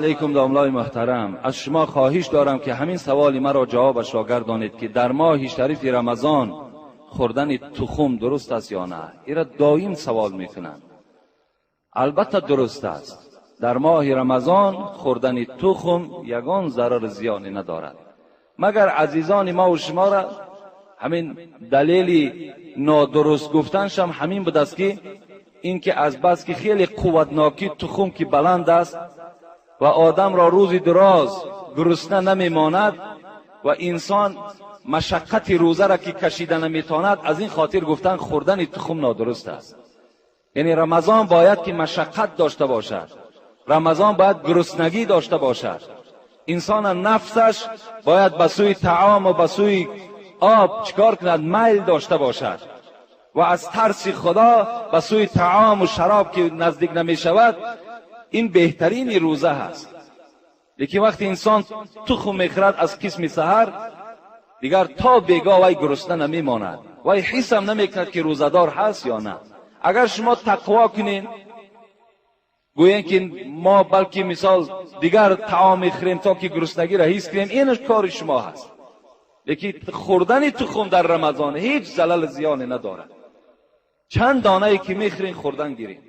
Алайкум, домлаи муҳтарам, аз шумо хоҳиш дорам, ки ҳамин саволи маро ҷавобашро гардонед, ки дар моҳи шарифи Рамазон хӯрдани тухм дуруст аст ё на? Ира доим савол мекунанд. Албатта, дуруст аст. Дар моҳи Рамазон хӯрдани тухм ягон зарару зиёне надорад. Магар азизони мо шуморо ҳамин далели нодуруст гуфтаншам ҳамин будааст, ки инки аз бас ки хеле қувватнокӣ тухм ки баланд аст ва одамро рӯзи дароз гурусна намемонад ва инсон машаққати рӯзаро ки кашида наметавонад, аз ин хотир гуфтан хӯрдани тухм нодуруст аст. Яъне Рамазон бояд ки машаққат дошта бошад, Рамазон бояд гуруснагӣ дошта бошад, инсон нафсаш бояд ба сӯи таом ва ба сӯи об чикор кунад, майл дошта бошад ва аз тарси Худо ба сӯи таому шароб ки наздик намешавад, ин беҳтарини рӯза ҳаст. Лекин вақте инсон тухм мехӯрад аз қисми саҳар, дигар то бегоҳ вай гурусна намемонад, вай ҳисам намекунад, ки рӯзадор ҳаст ё на. Агар шумо тақво кунед, гӯем, ки мо балки мисол дигар таом мехӯрем, то ки гуруснагиро ҳис кунем, ин кори шумо ҳаст. Лекин хӯрдани тухм дар Рамазон ҳеҷ залал зиёне надорад. Чанд донае ки мехӯрен, хӯрдан гирем.